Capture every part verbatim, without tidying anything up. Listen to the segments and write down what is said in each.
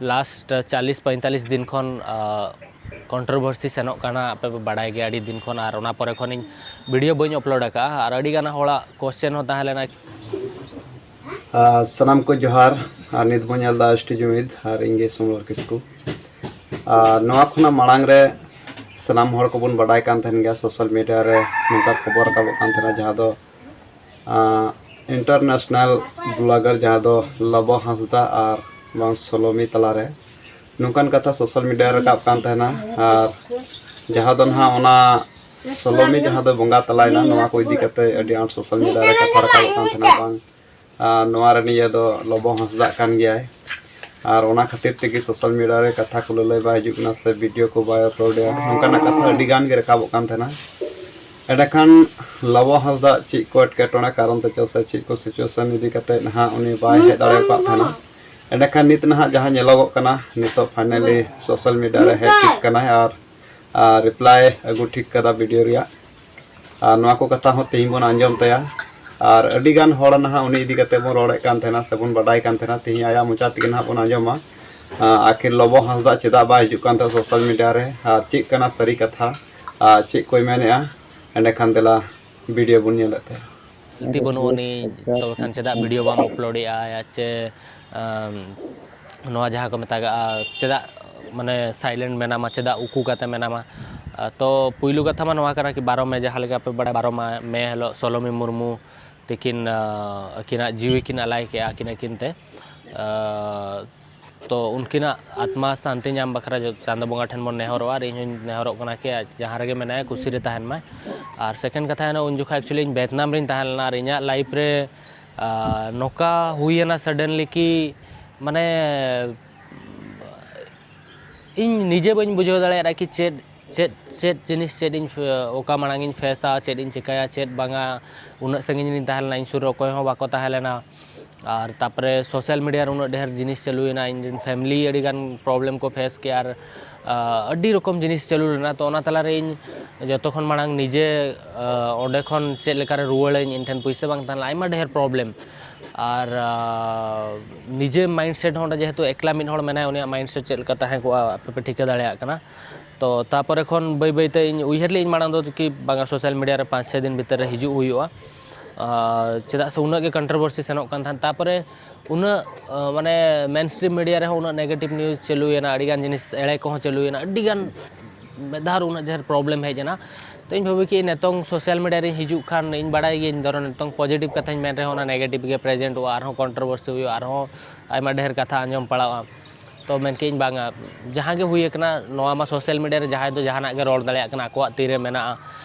Last ᱪᱟᱞᱤᱥ ᱯᱚᱸᱭᱛᱟᱞᱤᱥ ᱫᱤᱱ ᱠᱷᱚᱱ controversy ᱥᱮᱱᱚᱜ ᱠᱟᱱᱟ, ᱟᱯᱮ ᱯᱮ ᱵᱟᱲᱟᱭ ᱜᱮᱭᱟ ᱟᱹᱰᱤ ᱫᱤᱱ ᱠᱷᱚᱱ, ᱟᱨ ᱚᱱᱟ ᱯᱚᱨᱮ ᱠᱷᱚᱱ ᱤᱧ ᱵᱷᱤᱰᱤᱭᱳ ᱵᱟᱹᱧ ᱟᱯᱞᱳᱰ ᱟᱠᱟᱫᱼᱟ᱾ ᱟᱨ ᱟᱹᱰᱤ ᱜᱟᱱ ᱦᱚᱲᱟᱜ ᱠᱚᱥᱪᱮᱱ ᱦᱚᱸ ᱛᱟᱦᱮᱸ ᱞᱮᱱᱟ᱾ ᱟᱨ ᱥᱟᱱᱟᱢ ᱠᱚ ᱡᱚᱦᱟᱨ᱾ ᱟᱨ ᱱᱤᱛ ᱵᱚᱱ ᱧᱮᱞ ᱮᱫᱟ ᱮᱥ ᱴᱤ ᱡᱩᱢᱤᱫ, ᱟᱨ ᱤᱧ ᱜᱮ ᱥᱚᱢᱨ ᱠᱤᱥᱠᱩ᱾ ᱟᱨ ᱱᱚᱣᱟ ᱠᱷᱚᱱᱟᱜ ᱢᱟᱲᱟᱝ ᱨᱮ ᱥᱟᱱᱟᱢ ᱦᱚᱲ ᱠᱚᱵᱚᱱ ᱵᱟᱰᱟᱭ ᱠᱟᱱ ᱛᱟᱦᱮᱱ ᱜᱮᱭᱟ, ᱥᱳᱥᱟᱞ ᱢᱤᱰᱤᱭᱟ ᱨᱮ ᱱᱚᱝᱠᱟ ᱠᱷᱚᱵᱚᱨ ᱨᱟᱠᱟᱵᱚᱜ ᱠᱟᱱ ᱛᱟᱦᱮᱱᱟ, ᱡᱟᱦᱟᱸ ᱫᱚ ᱤᱱᱴᱟᱨᱱᱮᱥᱱᱟᱞ ᱵᱞᱚᱜᱟᱨ, ᱡᱟᱦᱟᱸ ᱫᱚ ᱞᱚᱵᱚ ᱦᱟᱸᱥᱫᱟ ᱟᱨ ᱵᱟᱝ ᱥᱳᱞᱳᱢᱤ ᱛᱟᱞᱟᱨᱮ ᱱᱚᱝᱠᱟᱱ ᱠᱟᱛᱷᱟ ᱥᱳᱥᱟᱞ ᱢᱤᱰᱤᱭᱟ ᱨᱮ ᱨᱟᱠᱟᱵ ᱠᱟᱱ ᱛᱟᱦᱮᱱᱟ᱾ ᱟᱨ ᱡᱟᱦᱟᱸ ᱫᱚ ᱱᱟᱦᱟᱜ ᱚᱱᱟ ᱥᱳᱞᱳᱢᱤ ᱡᱟᱦᱟᱸ ᱫᱚ ᱵᱚᱸᱜᱟ ᱛᱟᱞᱟᱭᱮᱱᱟ, ᱱᱚᱣᱟ ᱠᱚ ᱤᱫᱤ ᱠᱟᱛᱮ ᱟᱹᱰᱤ ᱟᱸᱴ ᱥᱳᱥᱟᱞ ᱢᱤᱰᱤᱭᱟ ᱨᱮ ᱠᱟᱛᱷᱟ ᱨᱟᱠᱟᱵᱚᱜ ᱠᱟᱱ ᱛᱟᱦᱮᱱᱟ, ᱵᱟᱝ ᱟᱨ ᱱᱚᱣᱟ ᱨᱮᱱ ᱤᱭᱟᱹ ᱫᱚ ᱞᱚᱵᱚ ᱦᱟᱸᱥᱫᱟᱜ ᱠᱟᱱ ᱜᱮᱭᱟᱭ᱾ ᱟᱨ ᱚᱱᱟ ᱠᱷᱟᱹᱛᱤᱨ ᱛᱮᱜᱮ ᱥᱳᱥᱟᱞ ᱢᱤᱰᱤᱭᱟ ᱨᱮ ᱠᱟᱛᱷᱟ ᱠᱚ ᱞᱟᱹᱞᱟᱹᱭ ᱵᱟᱭ ᱦᱤᱡᱩᱜ ᱠᱟᱱᱟ ᱥᱮ ᱵᱷᱤᱰᱤᱭᱳ ᱠᱚ ᱵᱟᱭ ᱟᱯᱞᱳᱰᱮᱜᱼᱟ, ᱱᱚᱝᱠᱟᱱᱟᱜ ᱠᱟᱛᱷᱟ ᱟᱹᱰᱤ ᱜᱟᱱ ᱜᱮ ᱨᱟᱠᱟᱵᱚᱜ ᱠᱟᱱ ᱛᱟᱦᱮᱱᱟ᱾ ᱮᱸᱰᱮᱠᱷᱟᱱ ᱞᱚᱵᱚ ᱦᱟᱸᱥᱫᱟᱜ ᱪᱮᱫ ᱠᱚ ᱮᱴᱠᱮᱴᱚᱬᱮ ᱠᱟᱨᱚᱱ ᱛᱮ ᱪᱚ ᱥᱮ ᱪᱮᱫ ᱠᱚ ᱥᱤᱪᱩᱭᱮᱥᱚᱱ ᱤᱫᱤ ᱠᱟᱛᱮ ᱱᱟᱦᱟᱜ ᱩᱱᱤ ᱵᱟᱭ ᱦᱮᱡ ᱫᱟᱲᱮ ᱟᱠᱟᱫ ᱛᱟᱦᱮᱱᱟ᱾ ᱮᱸᱰᱮᱠᱷᱟᱱ ᱱᱤᱛ ᱱᱟᱦᱟᱜ ᱡᱟᱦᱟᱸ ᱧᱮᱞᱚᱜᱚᱜ ᱠᱟᱱᱟ, ᱱᱤᱛᱚᱜ ᱯᱷᱟᱭᱱᱟᱞᱤ ᱥᱳᱥᱟᱞ ᱢᱤᱰᱤᱭᱟ ᱨᱮ ᱦᱮᱡ ᱴᱷᱤᱠ ᱠᱟᱱᱟᱭ ᱟᱨ ᱨᱤᱯᱞᱟᱭ ᱟᱹᱜᱩ ᱴᱷᱤᱠ ᱠᱟᱫᱟ ᱵᱷᱤᱰᱤᱭᱳ ᱨᱮᱭᱟᱜ᱾ ᱟᱨ ᱱᱚᱣᱟ ᱠᱚ ᱠᱟᱛᱷᱟ ᱦᱚᱸ ᱛᱮᱦᱮᱧ ᱵᱚᱱ ᱟᱸᱡᱚᱢ ᱛᱟᱭᱟ᱾ ᱟᱨ ᱟᱹᱰᱤ ᱜᱟᱱ ᱦᱚᱲ ᱱᱟᱦᱟᱜ ᱩᱱᱤ ᱤᱫᱤ ᱠᱟᱛᱮ ᱵᱚᱱ ᱨᱚᱲᱮᱫ ᱠᱟᱱ ᱛᱟᱦᱮᱱᱟ ᱥᱮᱵᱚᱱ ᱵᱟᱰᱟᱭ ᱠᱟᱱ ᱛᱟᱦᱮᱱᱟ, ᱛᱮᱦᱮᱧ ᱟᱭᱟᱜ ᱢᱚᱪᱟ ᱛᱮᱜᱮ ᱱᱟᱦᱟᱜ ᱵᱚᱱ ᱟᱸᱡᱚᱢᱟ᱾ ᱟᱸ, ᱟᱹᱠᱷᱤᱨ ᱞᱚᱵᱚ ᱦᱟᱸᱥᱫᱟ ᱪᱮᱫᱟᱜ ᱵᱟᱭ ᱦᱤᱡᱩᱜ ᱠᱟᱱ ᱛᱟᱦᱮᱸ ᱥᱳᱥᱟᱞ ᱢᱤᱰᱤᱭᱟ ᱨᱮ, ᱟᱨ ᱪᱮᱫ ᱠᱟᱱᱟ ᱥᱟᱹᱨᱤ ᱠᱟᱛᱷᱟ, ᱟᱨ ᱪᱮᱫ ᱠᱚᱭ ᱢᱮᱱᱮᱫᱼᱟ? ᱮᱸᱰᱮᱠᱷᱟᱱ ᱫᱮᱞᱟ ᱵᱷᱤᱰᱤᱭᱳ ᱵᱚᱱ ᱧᱮᱞᱮᱫ ᱛᱟᱭᱟ᱾ ᱜᱟᱹᱞᱛᱤ ᱵᱟᱹᱱᱩᱜ ᱟᱹᱱᱤᱡ, ᱛᱚᱵᱮ ᱠᱷᱟᱱ ᱪᱮᱫᱟᱜ ᱵᱷᱤᱰᱤᱭᱳ ᱵᱟᱢ ᱟᱯᱞᱳᱰᱮᱜᱼᱟ? ᱪᱮ ᱟᱢ, ᱱᱚᱣᱟ ᱡᱟᱦᱟᱸ ᱠᱚ ᱢᱮᱛᱟᱜᱟᱜᱼᱟ, ᱪᱮᱫᱟᱜ ᱢᱟᱱᱮ ᱥᱟᱭᱞᱮᱱᱴ ᱢᱮᱱᱟᱢᱟ, ᱪᱮᱫᱟᱜ ᱩᱠᱩ ᱠᱟᱛᱮ ᱢᱮᱱᱟᱢᱟ? ᱟᱨ ᱛᱚ ᱯᱩᱭᱞᱩ ᱠᱟᱛᱷᱟ ᱢᱟ ᱱᱚᱣᱟ ᱠᱟᱱᱟ ᱠᱤ ᱵᱟᱨᱚ ᱢᱮ, ᱡᱟᱦᱟᱸ ᱞᱮᱠᱟ ᱯᱮ ᱵᱟᱲᱟᱭᱟ, ᱵᱟᱨᱚ ᱢᱟ-, ᱢᱮ ᱦᱤᱞᱳᱜ ᱥᱳᱞᱳᱢᱤ ᱢᱩᱨᱢᱩ ᱛᱤᱠᱤᱱ, ᱟᱸ, ᱟᱹᱠᱤᱱᱟᱜ ᱡᱤᱣᱤ ᱠᱤᱱ ᱟᱞᱟᱭ ᱠᱮᱜᱼᱟ, ᱟᱹᱠᱤᱱ ᱟᱹᱠᱤᱱ ᱛᱮ᱾ ᱟᱸ, ᱛᱚ ᱩᱱᱠᱤᱱᱟᱜ ᱟᱛᱢᱟ ᱥᱟᱱᱛᱤ ᱧᱟᱢ ᱵᱟᱠᱷᱨᱟ ᱡᱚ-, ᱪᱟᱸᱫᱚ ᱵᱚᱸᱜᱟ ᱴᱷᱮᱱ ᱵᱚᱱ ᱱᱮᱦᱚᱨᱚᱜᱼᱟ, ᱟᱨ ᱤᱧ ᱦᱚᱧ ᱱᱮᱦᱚᱨᱚᱜ ᱠᱟᱱᱟ ᱠᱤ ᱡᱟᱦᱟᱸ ᱨᱮᱜᱮ ᱢᱮᱱᱟᱭᱟ ᱠᱩᱥᱤ ᱨᱮ ᱛᱟᱦᱮᱱ ᱢᱟᱭ᱾ ᱟᱨ ᱥᱮᱠᱮᱱᱰ ᱠᱟᱛᱷᱟ ᱦᱩᱭᱱᱟ, ᱩᱱ ᱡᱚᱠᱷᱟᱡ ᱮᱠᱪᱩᱭᱮᱞᱤ ᱤᱧ ᱵᱷᱮᱛᱱᱟᱢ ᱨᱤᱧ ᱛᱟᱦᱮᱸ ᱞᱮᱱᱟ, ᱟᱨ ᱤᱧᱟᱹᱜ ᱞᱟᱭᱤᱯᱷ ᱨᱮ, ᱟᱸ, ᱱᱚᱝᱠᱟ ᱦᱩᱭᱮᱱᱟ ᱥᱟᱰᱮᱱᱞᱤ ᱠᱤ ᱢᱟᱱᱮ ᱤᱧ ᱱᱤᱡᱮ ᱵᱟᱹᱧ ᱵᱩᱡᱷᱟᱹᱣ ᱫᱟᱲᱮᱭᱟᱜᱼᱟ ᱠᱤ ᱪᱮᱫ, ᱪᱮᱫ, ᱪᱮᱫ ᱡᱤᱱᱤᱥ, ᱪᱮᱫ ᱤᱧ ᱯᱷᱮ-, ᱚᱠᱟ ᱢᱟᱲᱟᱝ ᱤᱧ ᱯᱷᱮᱥᱟ, ᱪᱮᱫ ᱤᱧ ᱪᱤᱠᱟᱹᱭᱟ, ᱪᱮᱫ ᱵᱟᱝᱟ᱾ ᱩᱱᱟᱹᱜ ᱥᱟᱺᱜᱤᱧ ᱨᱤᱧ ᱛᱟᱦᱮᱸ ᱞᱮᱱᱟ, ᱤᱧ ᱥᱩᱨ ᱨᱮ ᱚᱠᱚᱭ ᱦᱚᱸ ᱵᱟᱠᱚ ᱛᱟᱦᱮᱸ ᱞᱮᱱᱟ᱾ ᱟᱨ ᱛᱟᱨᱯᱚᱨᱮ ᱥᱳᱥᱟᱞ ᱢᱤᱰᱤᱭᱟ ᱨᱮ ᱩᱱᱟᱹᱜ ᱰᱷᱮᱨ ᱡᱤᱱᱤᱥ ᱪᱟᱹᱞᱩᱭᱮᱱᱟ, ᱤᱧ ᱨᱮᱱ ᱯᱷᱮᱢᱤᱞᱤ ᱟᱹᱰᱤ ᱜᱟᱱ ᱯᱨᱚᱵᱞᱮᱢ ᱠᱚ ᱯᱷᱮᱥ ᱠᱮᱜᱼᱟ, ᱟᱨ, ᱟ, ᱟᱹᱰᱤ ᱨᱚᱠᱚᱢ ᱡᱤᱱᱤᱥ ᱪᱟᱹᱞᱩ ᱞᱮᱱᱟ᱾ ᱛᱚ ᱚᱱᱟ ᱛᱟᱞᱟᱨᱮ ᱤᱧ ᱡᱚᱛᱚ ᱠᱷᱚᱱ ᱢᱟᱲᱟᱝ ᱱᱤᱡᱮ, ᱟ, ᱚᱸᱰᱮ ᱠᱷᱚᱱ ᱪᱮᱫ ᱞᱮᱠᱟᱨᱮ ᱨᱩᱣᱟᱹᱲᱟᱹᱧ, ᱤᱧ ᱴᱷᱮᱱ ᱯᱩᱭᱥᱟᱹ ᱵᱟᱝ ᱛᱟᱦᱮᱸ ᱞᱮᱱᱟ, ᱟᱭᱢᱟ ᱰᱷᱮᱨ ᱯᱨᱚᱵᱞᱮᱢ᱾ ᱟᱨ ᱟᱨ ᱱᱤᱡᱮ ᱢᱟᱭᱤᱱᱰ ᱥᱮᱴ ᱦᱚᱸ ᱚᱸᱰᱮ ᱡᱮᱦᱮᱛᱩ ᱮᱠᱞᱟ ᱢᱤᱫ ᱦᱚᱲ ᱢᱮᱱᱟᱭᱟ, ᱩᱱᱤᱭᱟᱜ ᱢᱟᱭᱤᱱᱰ ᱥᱮᱴ ᱪᱮᱫ ᱞᱮᱠᱟ ᱛᱟᱦᱮᱸ ᱠᱚᱜᱼᱟ ᱟᱯᱮ ᱯᱮ ᱴᱷᱤᱠᱟᱹ ᱫᱟᱲᱮᱭᱟᱜ ᱠᱟᱱᱟ᱾ ᱛᱚ ᱛᱟᱯᱚᱨᱮ ᱠᱷᱚᱱ ᱵᱟᱹᱭ ᱵᱟᱹᱭᱛᱮ ᱤᱧ ᱩᱭᱦᱟᱹᱨ ᱞᱮᱫᱟᱹᱧ ᱢᱟᱲᱟᱝ ᱫᱚ ᱠᱤ ᱵᱟᱝᱟ, ᱥᱳᱥᱟᱞ ᱢᱤᱰᱤᱭᱟ ᱨᱮ ᱯᱟᱸᱪ ᱪᱷᱚᱭ ᱫᱤᱱ ᱵᱷᱤᱛᱤᱨ ᱨᱮ ᱦᱤᱡᱩᱜ ᱦᱩᱭᱩᱜᱼᱟ᱾ ᱟᱨ ᱪᱮᱫᱟᱜ ᱥᱮ ᱩᱱᱟᱹᱜ ᱜᱮ ᱠᱚᱱᱴᱨᱳᱵᱷᱟᱨᱥᱤ ᱥᱮᱱᱚᱜ ᱠᱟᱱ ᱛᱟᱦᱮᱸᱫ᱾ ᱛᱟᱯᱚᱨᱮ ᱩᱱᱟᱹᱜ ᱢᱟᱱᱮ ᱢᱮᱱ ᱥᱴᱨᱤᱢ ᱢᱤᱰᱤᱭᱟ ᱨᱮᱦᱚᱸ ᱩᱱᱟᱹᱜ ᱱᱮᱜᱮᱴᱤᱵᱷ ᱱᱤᱭᱩᱡᱽ ᱪᱟᱹᱞᱩᱭᱮᱱᱟ, ᱟᱹᱰᱤᱜᱟᱱ ᱡᱤᱱᱤᱥ ᱮᱲᱮ ᱠᱚᱦᱚᱸ ᱪᱟᱹᱞᱩᱭᱮᱱᱟ, ᱟᱹᱰᱤᱜᱟᱱ ᱢᱤᱫ ᱫᱷᱟᱣ ᱨᱮ ᱩᱱᱟᱹᱜ ᱰᱷᱮᱨ ᱯᱨᱚᱵᱞᱮᱢ ᱦᱮᱡ ᱮᱱᱟ᱾ ᱛᱚ ᱤᱧ ᱵᱷᱟᱹᱵᱤ ᱠᱮᱫᱟᱹᱧ ᱱᱤᱛᱚᱝ ᱥᱳᱥᱟᱞ ᱢᱤᱰᱤᱭᱟ ᱨᱤᱧ ᱦᱤᱡᱩᱜ ᱠᱷᱟᱱ, ᱤᱧ ᱵᱟᱲᱟᱭ ᱜᱤᱭᱟᱹᱧ ᱫᱷᱚᱨᱚ ᱱᱤᱛᱚᱝ ᱯᱚᱡᱤᱴᱤᱵᱷ ᱠᱟᱛᱷᱟᱧ ᱢᱮᱱ ᱨᱮᱦᱚᱸ ᱚᱱᱟ ᱱᱮᱜᱮᱴᱤᱵᱷ ᱜᱮ ᱯᱨᱮᱡᱮᱱᱴᱚᱜᱼᱟ, ᱟᱨᱦᱚᱸ ᱠᱚᱱᱴᱨᱳᱵᱷᱟᱨᱥᱤ ᱦᱩᱭᱩᱜᱼᱟ, ᱟᱨᱦᱚᱸ ᱟᱭᱢᱟ ᱰᱷᱮᱨ ᱠᱟᱛᱷᱟ ᱟᱸᱡᱚᱢ ᱯᱟᱲᱟᱜᱼᱟ᱾ ᱛᱚ ᱢᱮᱱ ᱠᱮᱫᱟᱹᱧ ᱵᱟᱝᱟ, ᱡᱟᱦᱟᱸ ᱜᱮ ᱦᱩᱭ ᱟᱠᱟᱱᱟ, ᱱᱚᱣᱟ ᱢᱟ ᱥᱳᱥᱟᱞ ᱢᱤᱰᱤᱭᱟ ᱨᱮ ᱡᱟᱦᱟᱸᱭ ᱫᱚ ᱡᱟᱦᱟᱱᱟᱜ ᱜᱮ ᱨᱚᱲ ᱫᱟᱲᱮᱭᱟᱜ ᱠᱟᱱᱟ, ᱟᱠᱚᱣᱟᱜ ᱛᱤᱨᱮ ᱢᱮᱱᱟᱜᱼᱟ᱾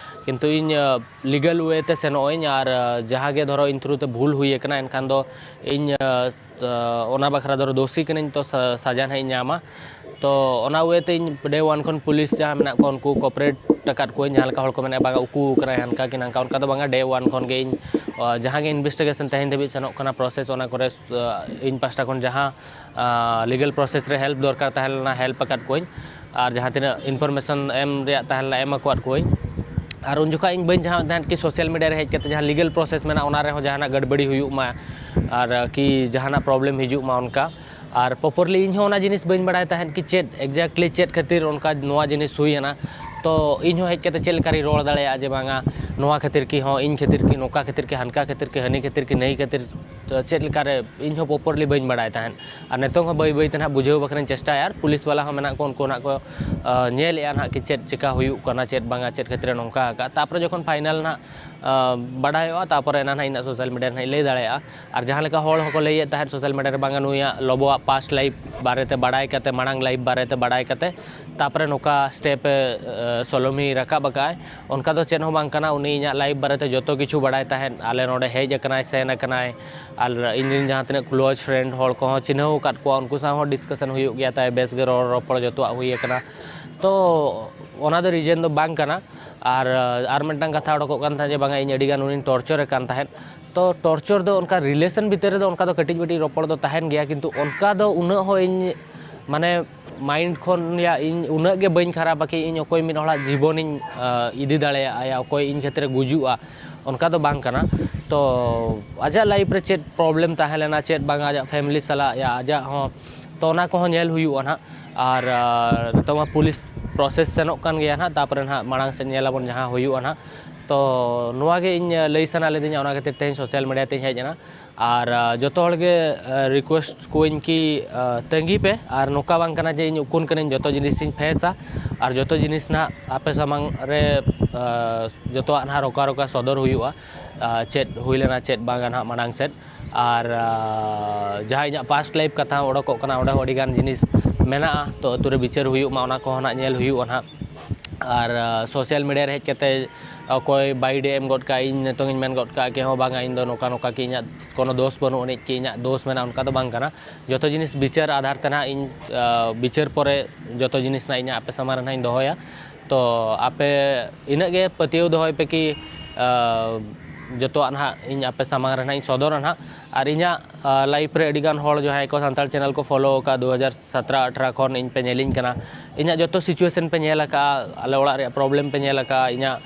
ᱠᱤᱱᱛᱩ ᱤᱧ ᱞᱤᱜᱟᱞ ᱳᱭᱮ ᱛᱮ ᱥᱮᱱᱚᱜ ᱟᱹᱧ, ᱟᱨ ᱡᱟᱦᱟᱸ ᱜᱮ ᱫᱷᱚᱨᱚ ᱤᱧ ᱛᱷᱨᱩ ᱛᱮ ᱵᱷᱩᱞ ᱦᱩᱭ ᱟᱠᱟᱱᱟ, ᱮᱱᱠᱷᱟᱱ ᱫᱚ ᱤᱧ ᱚᱱᱟ ᱵᱟᱠᱷᱨᱟ ᱫᱚ ᱫᱳᱥᱤ ᱠᱟᱹᱱᱟᱹᱧ, ᱛᱚ ᱥᱟ- ᱥᱟᱡᱟ ᱱᱟᱦᱟᱜ ᱤᱧ ᱧᱟᱢᱟ᱾ ᱛᱚ ᱚᱱᱟ ᱳᱭᱮ ᱛᱮ ᱤᱧ ᱰᱮ ᱳᱣᱟᱱ ᱠᱷᱚᱱ ᱯᱩᱞᱤᱥ ᱡᱟᱦᱟᱸ ᱢᱮᱱᱟᱜ ᱠᱚᱣᱟ, ᱩᱱᱠᱩ ᱠᱚᱯᱟᱨᱮᱴ ᱟᱠᱟᱫ ᱠᱚᱣᱟᱹᱧ᱾ ᱡᱟᱦᱟᱸ ᱞᱮᱠᱟ ᱦᱚᱲ ᱠᱚ ᱢᱮᱱᱟ, ᱵᱟᱝᱟ ᱩᱠᱩ ᱟᱠᱟᱱᱟᱭ, ᱦᱟᱱᱠᱟ ᱠᱤ ᱱᱟᱝᱠᱟ, ᱚᱱᱠᱟ ᱫᱚ ᱵᱟᱝᱟ᱾ ᱰᱮ ᱳᱣᱟᱱ ᱠᱷᱚᱱ ᱜᱮ ᱤᱧ ᱟᱸ, ᱡᱟᱦᱟᱸ ᱜᱮ ᱤᱱᱵᱷᱮᱥᱴᱤᱜᱮᱥᱚᱱ ᱛᱮᱦᱮᱧ ᱫᱷᱟᱹᱵᱤᱡ ᱥᱮᱱᱚᱜ ᱠᱟᱱᱟ ᱯᱨᱚᱥᱮᱥ, ᱚᱱᱟ ᱠᱚᱨᱮ ᱟᱸ, ᱤᱧ ᱯᱟᱥᱴᱟ ᱠᱷᱚᱱ ᱡᱟᱦᱟᱸ ᱞᱤᱜᱟᱞ ᱯᱨᱚᱥᱮᱥ ᱨᱮ ᱦᱮᱞᱯ ᱫᱚᱨᱠᱟᱨ ᱛᱟᱦᱮᱸ ᱞᱮᱱᱟ, ᱦᱮᱞᱯ ᱟᱠᱟᱫ ᱠᱚᱣᱟᱹᱧ᱾ ᱟᱨ ᱡᱟᱦᱟᱸ ᱛᱤᱱᱟᱹᱜ ᱤᱱᱯᱷᱚᱨᱢᱮᱥᱚᱱ ᱮᱢ ᱨᱮᱭᱟᱜ ᱛᱟᱦᱮᱸ ᱞᱮᱱᱟ, ᱮᱢ ᱟᱠᱟᱫ ᱠᱚᱣᱟᱹᱧ᱾ ᱟᱨ ᱩᱱ ᱡᱚᱠᱷᱟᱡ ᱤᱧ ᱵᱟᱹᱧ ᱪᱟᱦᱟᱣᱮᱫ ᱛᱟᱦᱮᱸᱫ ᱠᱤ ᱥᱳᱥᱟᱞ ᱢᱤᱰᱤᱭᱟ ᱨᱮ ᱦᱮᱡ ᱠᱟᱛᱮ ᱡᱟᱦᱟᱸ ᱞᱤᱜᱟᱞ ᱯᱨᱚᱥᱮᱥ ᱢᱮᱱᱟᱜᱼᱟ, ᱚᱱᱟ ᱨᱮᱦᱚᱸ ᱡᱟᱦᱟᱱᱟᱜ ᱜᱟᱹᱲᱵᱟᱹᱲᱤ ᱦᱩᱭᱩᱜ ᱢᱟ, ᱟᱨ ᱠᱤ ᱡᱟᱦᱟᱱᱟᱜ ᱯᱨᱚᱵᱞᱮᱢ ᱦᱤᱡᱩᱜ ᱢᱟ ᱚᱱᱠᱟ᱾ ᱟᱨ ᱯᱨᱚᱯᱟᱨᱞᱤ ᱤᱧ ᱦᱚᱸ ᱚᱱᱟ ᱡᱤᱱᱤᱥ ᱵᱟᱹᱧ ᱵᱟᱲᱟᱭ ᱛᱟᱦᱮᱸᱫ ᱠᱤ ᱪᱮᱫ ᱮᱠᱡᱮᱠᱴᱞᱤ ᱪᱮᱫ ᱠᱷᱟᱹᱛᱤᱨ ᱚᱱᱠᱟ ᱱᱚᱣᱟ ᱡᱤᱱᱤᱥ ᱦᱩᱭᱮᱱᱟ᱾ ᱛᱚ ᱤᱧ ᱦᱚᱸ ᱦᱮᱡ ᱠᱟᱛᱮ ᱪᱮᱫ ᱞᱮᱠᱟ ᱨᱤᱧ ᱨᱚᱲ ᱫᱟᱲᱮᱭᱟᱜᱼᱟ ᱡᱮ ᱵᱟᱝᱟ, ᱱᱚᱣᱟ ᱠᱷᱟᱹᱛᱤᱨ ᱠᱤ, ᱦᱚᱸ ᱤᱧ ᱠᱷᱟᱹᱛᱤᱨ ᱠᱤ, ᱱᱚᱝᱠᱟ ᱠᱷᱟᱹᱛᱤᱨ ᱠᱤ, ᱦᱟᱱᱠᱟ ᱠᱷᱟᱹᱛᱤᱨ ᱠᱤ, ᱦᱟᱹᱱᱤ ᱠᱷᱟᱹᱛᱤᱨ ᱠᱤ, ᱱᱟᱹᱭ ᱠᱷᱟᱹᱛᱤᱨ, ᱛᱚ ᱪᱮᱫ ᱞᱮᱠᱟᱨᱮ ᱤᱧ ᱦᱚᱸ ᱯᱨᱚᱯᱟᱨᱞᱤ ᱵᱟᱹᱧ ᱵᱟᱲᱟᱭ ᱛᱟᱦᱮᱸᱫ᱾ ᱟᱨ ᱱᱤᱛᱚᱝ ᱦᱚᱸ ᱵᱟᱹᱭ ᱵᱟᱹᱭ ᱛᱮ ᱱᱟᱦᱟᱜ ᱵᱩᱡᱷᱟᱹᱣ ᱵᱟᱠᱷᱨᱟᱧ ᱪᱮᱥᱴᱟᱭᱟ, ᱟᱨ ᱯᱩᱞᱤᱥ ᱵᱟᱞᱟ ᱦᱚᱸ ᱢᱮᱱᱟᱜ ᱠᱚ, ᱩᱱᱠᱩ ᱱᱟᱦᱟᱜ ᱠᱚ ᱟᱸ, ᱧᱮᱞᱮᱫᱼᱟ ᱱᱟᱦᱟᱜ ᱠᱤ ᱪᱮᱫ ᱪᱮᱠᱟ ᱦᱩᱭᱩᱜ ᱠᱟᱱᱟ, ᱪᱮᱫ ᱵᱟᱝᱟ, ᱪᱮᱫ ᱠᱷᱟᱹᱛᱤᱨ ᱮ ᱱᱚᱝᱠᱟ ᱟᱠᱟᱫ᱾ ᱛᱟᱨᱯᱚᱨᱮ ᱡᱚᱠᱷᱚᱱ ᱯᱷᱟᱭᱱᱟᱞ ᱱᱟᱦᱟᱜ ᱟᱸ, ᱵᱟᱰᱟᱭᱚᱜᱼᱟ, ᱛᱟᱨᱯᱚᱨᱮ ᱮᱱᱟ ᱱᱟᱦᱟᱜ ᱤᱧ ᱱᱟᱦᱟᱜ ᱥᱳᱥᱟᱞ ᱢᱤᱰᱤᱭᱟ ᱨᱮ ᱱᱟᱦᱟᱜ ᱤᱧ ᱞᱟᱹᱭ ᱫᱟᱲᱮᱭᱟᱜᱼᱟ᱾ ᱟᱨ ᱡᱟᱦᱟᱸ ᱞᱮᱠᱟ ᱦᱚᱲ ᱦᱚᱸᱠᱚ ᱞᱟᱹᱭᱮᱫ ᱛᱟᱦᱮᱸᱫ ᱥᱳᱥᱟᱞ ᱢᱤᱰᱤᱭᱟ ᱨᱮ, ᱵᱟᱝᱟ ᱱᱩᱭᱟᱜ ᱞᱚᱵᱚᱣᱟᱜ ᱯᱟᱥᱴ ᱞᱟᱭᱤᱯᱷ ᱵᱟᱨᱮᱛᱮ ᱵᱟᱲᱟᱭ ᱠᱟᱛᱮ, ᱢᱟᱲᱟᱝ ᱞᱟᱭᱤᱯᱷ ᱵᱟᱨᱮᱛᱮ ᱵᱟᱲᱟᱭ ᱠᱟᱛᱮ, ᱛᱟᱨᱯᱚᱨᱮ ᱱᱚᱝᱠᱟ ᱥᱴᱮᱯ ᱮ ᱟᱸ, ᱥᱳᱞᱳᱢᱤ ᱨᱟᱠᱟᱵ ᱟᱠᱟᱫᱼᱟᱭ, ᱚᱱᱠᱟ ᱫᱚ ᱪᱮᱫ ᱦᱚᱸ ᱵᱟᱝ ᱠᱟᱱᱟ᱾ ᱩᱱᱤ ᱤᱧᱟᱹᱜ ᱞᱟᱭᱤᱯᱷ ᱵᱟᱨᱮᱛᱮ ᱡᱚᱛᱚ ᱠᱤᱪᱷᱩ ᱵᱟᱲᱟᱭ ᱛᱟᱦᱮᱸᱫ, ᱟᱞᱮ ᱱᱚᱰᱮ ᱦᱮᱡ ᱟᱠᱟᱱᱟᱭ, ᱥᱮᱱ ᱟᱠᱟᱱᱟᱭ, ᱟᱨ ᱤᱧ ᱨᱮᱱ ᱡᱟᱦᱟᱸ ᱛᱤᱱᱟᱹᱜ ᱠᱞᱳᱡᱽ ᱯᱷᱨᱮᱱᱰ ᱦᱚᱲ ᱠᱚᱦᱚᱸ ᱪᱤᱱᱦᱟᱹᱣ ᱟᱠᱟᱫ ᱠᱚᱣᱟ, ᱩᱱᱠᱩ ᱥᱟᱶ ᱦᱚᱸ ᱰᱤᱥᱠᱟᱥᱚᱱ ᱦᱩᱭᱩᱜ ᱜᱮᱭᱟ ᱛᱟᱭ, ᱵᱮᱥ ᱜᱮ ᱨᱚᱲ ᱨᱚᱯᱚᱲ ᱡᱚᱛᱚᱣᱟᱜ ᱦᱩᱭ ᱟᱠᱟᱱᱟ᱾ ᱛᱚ ᱚᱱᱟ ᱫᱚ ᱨᱤᱡᱮᱱ ᱫᱚ ᱵᱟᱝ ᱠᱟᱱᱟ᱾ ᱟᱨ ᱟᱨ ᱢᱤᱫᱴᱟᱝ ᱠᱟᱛᱷᱟ ᱚᱰᱚᱠᱚᱜ ᱠᱟᱱ ᱛᱟᱦᱮᱸᱫ ᱡᱮ ᱵᱟᱝᱟ ᱤᱧ ᱟᱹᱰᱤᱜᱟᱱ ᱩᱱᱤᱧ ᱴᱚᱨᱪᱚᱨᱮ ᱠᱟᱱ ᱛᱟᱦᱮᱸᱫ᱾ ᱛᱚ ᱴᱚᱨᱪᱚᱨ ᱫᱚ ᱚᱱᱠᱟ ᱨᱤᱞᱮᱥᱚᱱ ᱵᱷᱤᱛᱤᱨ ᱨᱮᱫᱚ ᱚᱱᱠᱟ ᱫᱚ ᱠᱟᱹᱴᱤᱡ ᱢᱟᱹᱴᱤᱡ ᱨᱚᱯᱚᱲ ᱫᱚ ᱛᱟᱦᱮᱱ ᱜᱮᱭᱟ, ᱠᱤᱱᱛᱩ ᱚᱱᱠᱟ ᱫᱚ ᱩᱱᱟᱹᱜ ᱦᱚᱸ ᱤᱧ ᱢᱟᱱᱮ ᱢᱟᱭᱤᱱᱰ ᱠᱷᱚᱱ ᱭᱟ ᱤᱧ ᱩᱱᱟᱹᱜ ᱜᱮ ᱵᱟᱹᱧ ᱠᱷᱟᱨᱟᱯᱟ ᱠᱤ ᱤᱧ ᱚᱠᱚᱭ ᱢᱤᱫ ᱦᱚᱲᱟᱜ ᱡᱤᱵᱚᱱᱤᱧ ᱟᱸ, ᱤᱫᱤ ᱫᱟᱲᱮᱭᱟᱜᱼᱟ ᱭᱟ ᱚᱠᱚᱭ ᱤᱧ ᱠᱷᱟᱹᱛᱤᱨᱮ ᱜᱩᱡᱩᱜᱼᱟ, ᱚᱱᱠᱟ ᱫᱚ ᱵᱟᱝ ᱠᱟᱱᱟ᱾ ᱛᱚ ᱟᱡᱟᱜ ᱞᱟᱭᱤᱯᱷ ᱨᱮ ᱪᱮᱫ ᱯᱨᱚᱵᱞᱮᱢ ᱛᱟᱦᱮᱸ ᱞᱮᱱᱟ, ᱪᱮᱫ ᱵᱟᱝ ᱟᱡᱟᱜ ᱯᱷᱮᱢᱤᱞᱤ ᱥᱟᱞᱟᱜ ᱭᱟ ᱟᱡᱟᱜ ᱦᱚᱸ, ᱛᱚ ᱚᱱᱟ ᱠᱚᱦᱚᱸ ᱧᱮᱞ ᱦᱩᱭᱩᱜᱼᱟ ᱱᱟᱦᱟᱜ᱾ ᱟᱨ ᱱᱤᱛᱚᱜ ᱢᱟ ᱯᱩᱞᱤᱥ ᱯᱨᱚᱥᱮᱥ ᱥᱮᱱᱚᱜ ᱠᱟᱱ ᱜᱮᱭᱟ ᱱᱟᱦᱟᱜ, ᱛᱟᱨᱯᱚᱨᱮ ᱱᱟᱦᱟᱜ ᱢᱟᱲᱟᱝ ᱥᱮᱫ ᱧᱮᱞ ᱟᱵᱚᱱ ᱡᱟᱦᱟᱸ ᱦᱩᱭᱩᱜᱼᱟ ᱱᱟᱦᱟᱜ᱾ ᱛᱚ ᱱᱚᱣᱟ ᱜᱮ ᱤᱧ ᱞᱟᱹᱭ ᱥᱟᱱᱟ ᱞᱤᱫᱤᱧᱟ, ᱚᱱᱟ ᱠᱷᱟᱹᱛᱤᱨ ᱛᱮᱦᱮᱧ ᱥᱳᱥᱟᱞ ᱢᱤᱰᱤᱭᱟ ᱛᱮᱧ ᱦᱮᱡ ᱮᱱᱟ᱾ ᱟᱨ ᱡᱚᱛᱚ ᱦᱚᱲ ᱜᱮ ᱨᱤᱠᱩᱭᱮᱥᱴ ᱠᱚᱣᱟᱧ ᱠᱤ ᱛᱟᱺᱜᱤ ᱯᱮ, ᱟᱨ ᱱᱚᱝᱠᱟ ᱵᱟᱝ ᱠᱟᱱᱟ ᱡᱮ ᱤᱧ ᱩᱠᱩᱱ ᱠᱟᱹᱱᱟᱹᱧ, ᱡᱚᱛᱚ ᱡᱤᱱᱤᱥᱤᱧ ᱯᱷᱮᱥᱟ ᱟᱨ ᱡᱚᱛᱚ ᱡᱤᱱᱤᱥ ᱱᱟᱦᱟᱜ ᱟᱯᱮ ᱥᱟᱢᱟᱝ ᱨᱮ ᱡᱚᱛᱚᱣᱟᱜ ᱱᱟᱦᱟᱜ ᱨᱚᱠᱟ ᱨᱚᱠᱟ ᱥᱚᱫᱚᱨ ᱦᱩᱭᱩᱜᱼᱟ᱾ ᱪᱮᱫ ᱦᱩᱭ ᱞᱮᱱᱟ ᱪᱮᱫ ᱵᱟᱝᱟ ᱱᱟᱦᱟᱜ ᱢᱟᱲᱟᱝ ᱥᱮᱫ, ᱟᱨ ᱡᱟᱦᱟᱸ ᱤᱧᱟᱹᱜ ᱯᱟᱥᱴ ᱞᱟᱭᱤᱯᱷ ᱠᱟᱛᱷᱟ ᱦᱚᱸ ᱚᱰᱚᱠᱚᱜ ᱠᱟᱱᱟ, ᱚᱸᱰᱮ ᱦᱚᱸ ᱟᱹᱰᱤᱜᱟᱱ ᱡᱤᱱᱤᱥ ᱢᱮᱱᱟᱜᱼᱟ᱾ ᱛᱚ ᱟᱹᱛᱩ ᱨᱮ ᱵᱤᱪᱟᱹᱨ ᱦᱩᱭᱩᱜ ᱢᱟ, ᱚᱱᱟ ᱠᱚᱦᱚᱸ ᱱᱟᱦᱟᱜ ᱧᱮᱞ ᱦᱩᱭᱩᱜᱼᱟ ᱱᱟᱦᱟᱜ᱾ ᱟᱨ ᱥᱳᱥᱟᱞ ᱢᱤᱰᱤᱭᱟ ᱨᱮ ᱦᱮᱡ ᱠᱟᱛᱮ ᱚᱠᱚᱭ ᱵᱟᱭ ᱰᱤ ᱮᱢ ᱜᱚᱫ ᱠᱟᱜᱼᱟ, ᱤᱧ ᱱᱤᱛᱚᱝ ᱤᱧ ᱢᱮᱱ ᱜᱚᱫ ᱠᱟᱜᱼᱟ ᱠᱤ ᱦᱚᱸ ᱵᱟᱝᱟ, ᱤᱧ ᱫᱚ ᱱᱚᱝᱠᱟ ᱱᱚᱝᱠᱟ ᱠᱤ ᱤᱧᱟᱹᱜ ᱠᱳᱱᱳ ᱫᱳᱥ ᱵᱟᱹᱱᱩᱜ ᱟᱹᱱᱤᱡ ᱠᱤ ᱤᱧᱟᱹᱜ ᱫᱳᱥ ᱢᱮᱱᱟᱜᱼᱟ, ᱚᱱᱠᱟ ᱫᱚ ᱵᱟᱝ ᱠᱟᱱᱟ᱾ ᱡᱚᱛᱚ ᱡᱤᱱᱤᱥ ᱵᱤᱪᱟᱹᱨ ᱟᱫᱷᱟᱨ ᱛᱮ ᱱᱟᱦᱟᱜ ᱤᱧ ᱵᱤᱪᱟᱹᱨ ᱯᱚᱨᱮ ᱡᱚᱛᱚ ᱡᱤᱱᱤᱥ ᱱᱟᱦᱟᱜ ᱤᱧ ᱟᱯᱮ ᱥᱟᱢᱟᱝ ᱨᱮ ᱱᱟᱦᱟᱜ ᱤᱧ ᱫᱚᱦᱚᱭᱟ᱾ ᱛᱚ ᱟᱯᱮ ᱤᱱᱟᱹᱜ ᱜᱮ ᱯᱟᱹᱛᱭᱟᱹᱣ ᱫᱚᱦᱚᱭ ᱯᱮ ᱠᱤ ᱡᱚᱛᱚᱣᱟᱜ ᱱᱟᱦᱟᱜ ᱤᱧ ᱟᱯᱮ ᱥᱟᱢᱟᱝ ᱨᱮ ᱱᱟᱦᱟᱜ ᱤᱧ ᱥᱚᱫᱚᱨᱟ ᱱᱟᱦᱟᱜ᱾ ᱟᱨ ᱤᱧᱟᱹᱜ ᱞᱟᱭᱤᱯᱷ ᱨᱮ ᱟᱹᱰᱤᱜᱟᱱ ᱦᱚᱲ ᱡᱟᱦᱟᱸᱭ ᱠᱚ ᱥᱟᱱᱛᱟᱲ ᱪᱮᱱᱮᱞ ᱠᱚ ᱯᱷᱚᱞᱳ ᱟᱠᱟᱫ ᱫᱩ ᱦᱟᱡᱟᱨ ᱥᱟᱛᱨᱟ ᱟᱴᱷᱨᱟ ᱠᱷᱚᱱ ᱤᱧ ᱯᱮ ᱧᱮᱞᱤᱧ ᱠᱟᱱᱟ, ᱤᱧᱟᱹᱜ ᱡᱚᱛᱚ ᱥᱤᱪᱩᱭᱮᱥᱚᱱ ᱯᱮ ᱧᱮᱞ ᱟᱠᱟᱫᱼᱟ, ᱟᱞᱮ ᱚᱲᱟᱜ ᱨᱮᱭᱟᱜ ᱯᱨᱚᱵᱞᱮᱢ ᱯᱮ ᱧᱮᱞ ᱟᱠᱟᱫᱼᱟ, ᱤᱧᱟᱹᱜ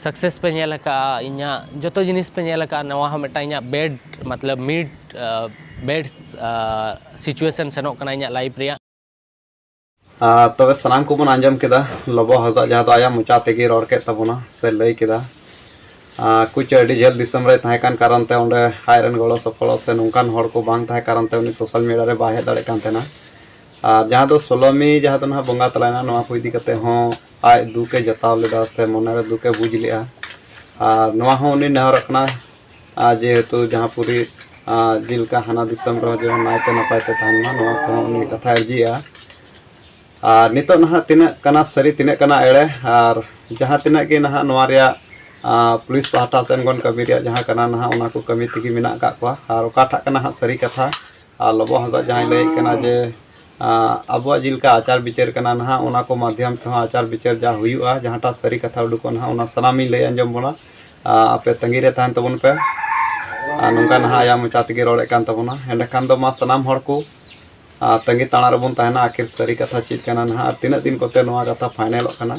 ᱥᱟᱠᱥᱮᱥ ᱯᱮ ᱧᱮᱞ ᱟᱠᱟᱫᱼᱟ, ᱤᱧᱟᱹᱜ ᱡᱚᱛᱚ ᱡᱤᱱᱤᱥ ᱯᱮ ᱧᱮᱞ ᱟᱠᱟᱫᱼᱟ᱾ ᱱᱚᱣᱟ ᱦᱚᱸ ᱢᱤᱫᱴᱟᱝ ᱤᱧᱟᱹᱜ ᱵᱮᱰ ᱢᱚᱛᱞᱚᱵ ᱢᱤᱰ ᱵᱮᱰ ᱥᱤᱪᱩᱭᱮᱥᱚᱱ ᱥᱮᱱᱚᱜ ᱠᱟᱱᱟ ᱤᱧᱟᱹᱜ ᱞᱟᱭᱤᱯᱷ ᱨᱮᱭᱟᱜ᱾ ᱟᱨ ᱛᱚᱵᱮ ᱥᱟᱱᱟᱢ ᱠᱚᱵᱚᱱ ᱟᱸᱡᱚᱢ ᱠᱮᱫᱟ ᱞᱚᱵᱚ ᱦᱟᱸᱥᱫᱟ, ᱡᱟᱦᱟᱸ ᱫᱚ ᱟᱭᱟᱜ ᱢᱚᱪᱟ ᱛᱮᱜᱮ ᱨᱚᱲ ᱠᱮᱫ ᱛᱟᱵᱚᱱᱟ ᱥᱮ ᱞᱟᱹᱭ ᱠᱮᱫᱟ᱾ ᱟᱨ ᱠᱩᱪ ᱟᱹᱰᱤ ᱡᱷᱟᱹᱞ ᱫᱤᱥᱚᱢ ᱨᱮ ᱛᱟᱦᱮᱸ ᱠᱟᱱ ᱠᱟᱨᱚᱱ ᱛᱮ ᱚᱸᱰᱮ ᱟᱡ ᱨᱮᱱ ᱜᱚᱲᱚ ᱥᱚᱯᱚᱦᱚᱫ ᱥᱮ ᱱᱚᱝᱠᱟᱱ ᱦᱚᱲ ᱠᱚ ᱵᱟᱝ ᱛᱟᱦᱮᱸ ᱠᱟᱨᱚᱱ ᱛᱮ ᱩᱱᱤ ᱥᱳᱥᱟᱞ ᱢᱤᱰᱤᱭᱟ ᱨᱮ ᱵᱟᱭ ᱦᱮᱡ ᱫᱟᱲᱮᱭᱟᱜ ᱠᱟᱱ ᱛᱟᱦᱮᱱᱟ᱾ ᱟᱨ ᱡᱟᱦᱟᱸ ᱫᱚ ᱥᱳᱞᱳᱢᱤ ᱡᱟᱦᱟᱸ ᱫᱚ ᱱᱟᱦᱟᱜ ᱵᱚᱸᱜᱟ ᱛᱟᱞᱟᱭᱮᱱᱟ, ᱱᱚᱣᱟ ᱠᱚ ᱤᱫᱤ ᱠᱟᱛᱮ ᱦᱚᱸ ᱟᱡ ᱫᱩᱠ ᱮ ᱡᱟᱛᱟᱣ ᱞᱮᱫᱟ ᱥᱮ ᱢᱚᱱᱮᱨᱮ ᱫᱩᱠ ᱮ ᱵᱩᱡᱽ ᱞᱮᱫᱼᱟ᱾ ᱟᱨ ᱱᱚᱣᱟ ᱦᱚᱸ ᱩᱱᱤ ᱱᱮᱦᱚᱨᱚᱜ ᱠᱟᱱᱟ, ᱟᱨ ᱡᱮᱦᱮᱛᱩ ᱡᱟᱦᱟᱸ ᱯᱩᱨᱤ ᱟᱨ ᱡᱮᱞᱮᱠᱟ ᱦᱟᱱᱟ ᱫᱤᱥᱚᱢ ᱨᱮᱦᱚᱸ ᱡᱮᱢᱚᱱ ᱱᱟᱭᱛᱮ ᱱᱟᱯᱟᱭ ᱛᱮ ᱛᱟᱦᱮᱱ ᱢᱟ, ᱱᱚᱣᱟ ᱠᱚᱦᱚᱸ ᱩᱱᱤ ᱠᱟᱛᱷᱟᱭ ᱟᱹᱨᱡᱤᱭᱮᱫᱼᱟ᱾ ᱟᱨ ᱱᱤᱛᱚᱜ ᱱᱟᱦᱟᱜ ᱛᱤᱱᱟᱹᱜ ᱠᱟᱱᱟ ᱥᱟᱹᱨᱤ, ᱛᱤᱱᱟᱹᱜ ᱠᱟᱱᱟ ᱮᱲᱮ, ᱟᱨ ᱡᱟᱦᱟᱸ ᱛᱤᱱᱟᱹᱜ ᱜᱮ ᱱᱟᱦᱟᱜ ᱱᱚᱣᱟ ᱨᱮᱭᱟᱜ ᱟᱨ ᱯᱩᱞᱤᱥ ᱯᱟᱦᱴᱟ ᱥᱮᱱ ᱠᱷᱚᱱ ᱠᱟᱹᱢᱤ ᱨᱮᱭᱟᱜ ᱡᱟᱦᱟᱸ ᱠᱟᱱᱟ ᱱᱟᱦᱟᱜ, ᱚᱱᱟ ᱠᱚ ᱠᱟᱹᱢᱤ ᱛᱮᱜᱮ ᱢᱮᱱᱟᱜ ᱟᱠᱟᱫ ᱠᱚᱣᱟ᱾ ᱟᱨ ᱚᱠᱟᱴᱟᱜ ᱠᱟᱱᱟ ᱦᱟᱸᱜ ᱥᱟᱹᱨᱤ ᱠᱟᱛᱷᱟ, ᱟᱨ ᱞᱚᱵᱚ ᱦᱟᱸᱥᱫᱟ ᱡᱟᱦᱟᱸᱭ ᱞᱟᱹᱭᱮᱫ ᱠᱟᱱᱟ ᱡᱮ ᱟᱨ ᱟᱵᱚᱣᱟᱜ ᱡᱮᱞᱮᱠᱟ ᱟᱪᱟᱨ ᱵᱤᱪᱟᱹᱨ ᱠᱟᱱᱟ ᱱᱟᱦᱟᱜ, ᱚᱱᱟ ᱠᱚ ᱢᱟᱫᱽᱫᱷᱚᱢ ᱛᱮᱦᱚᱸ ᱟᱪᱟᱨ ᱵᱤᱪᱟᱹᱨ ᱡᱟ ᱦᱩᱭᱩᱜᱼᱟ, ᱡᱟᱦᱟᱸᱴᱟᱜ ᱥᱟᱹᱨᱤ ᱠᱟᱛᱷᱟ ᱩᱰᱩᱠᱚᱜᱼᱟ ᱱᱟᱦᱟᱜ, ᱚᱱᱟ ᱥᱟᱱᱟᱢᱤᱧ ᱞᱟᱹᱭ ᱟᱸᱡᱚᱢ ᱵᱚᱱᱟ᱾ ᱟᱨ ᱟᱯᱮ ᱛᱟᱺᱜᱤ ᱨᱮ ᱛᱟᱦᱮᱱ ᱛᱟᱵᱚᱱ ᱯᱮ᱾ ᱟᱨ ᱱᱚᱝᱠᱟ ᱱᱟᱦᱟᱜ ᱟᱭᱟᱜ ᱢᱚᱪᱟ ᱛᱮᱜᱮ ᱨᱚᱲᱮᱫ ᱠᱟᱱ ᱛᱟᱵᱚᱱᱟ᱾ ᱮᱸᱰᱮᱠᱷᱟᱱ ᱫᱚ ᱢᱟ ᱥᱟᱱᱟᱢ ᱦᱚᱲ ᱠᱚ ᱟᱨ ᱛᱟᱺᱜᱤ ᱛᱟᱲᱟ ᱨᱮᱵᱚᱱ ᱛᱟᱦᱮᱱᱟ, ᱟᱹᱠᱷᱤᱨ ᱥᱟᱹᱨᱤ ᱠᱟᱛᱷᱟ ᱪᱮᱫ ᱠᱟᱱᱟ ᱱᱟᱦᱟᱜ, ᱟᱨ ᱛᱤᱱᱟᱹᱜ ᱫᱤᱱ ᱠᱚᱛᱮ ᱱᱚᱣᱟ ᱠᱟᱛᱷᱟ ᱯᱷᱟᱭᱱᱮᱞᱚᱜ ᱠᱟᱱᱟ,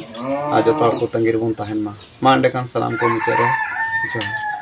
ᱟᱨ ᱡᱚᱛᱚ ᱦᱚᱲ ᱠᱚ ᱛᱟᱺᱜᱤ ᱨᱮᱵᱚᱱ ᱛᱟᱦᱮᱱ ᱢᱟ᱾ ᱢᱟ ᱮᱸᱰᱮᱠᱷᱟᱱ ᱥᱟᱱᱟᱢ ᱠᱚ ᱢᱩᱪᱟᱹᱫ ᱨᱮ ᱡᱚᱦᱟᱨ᱾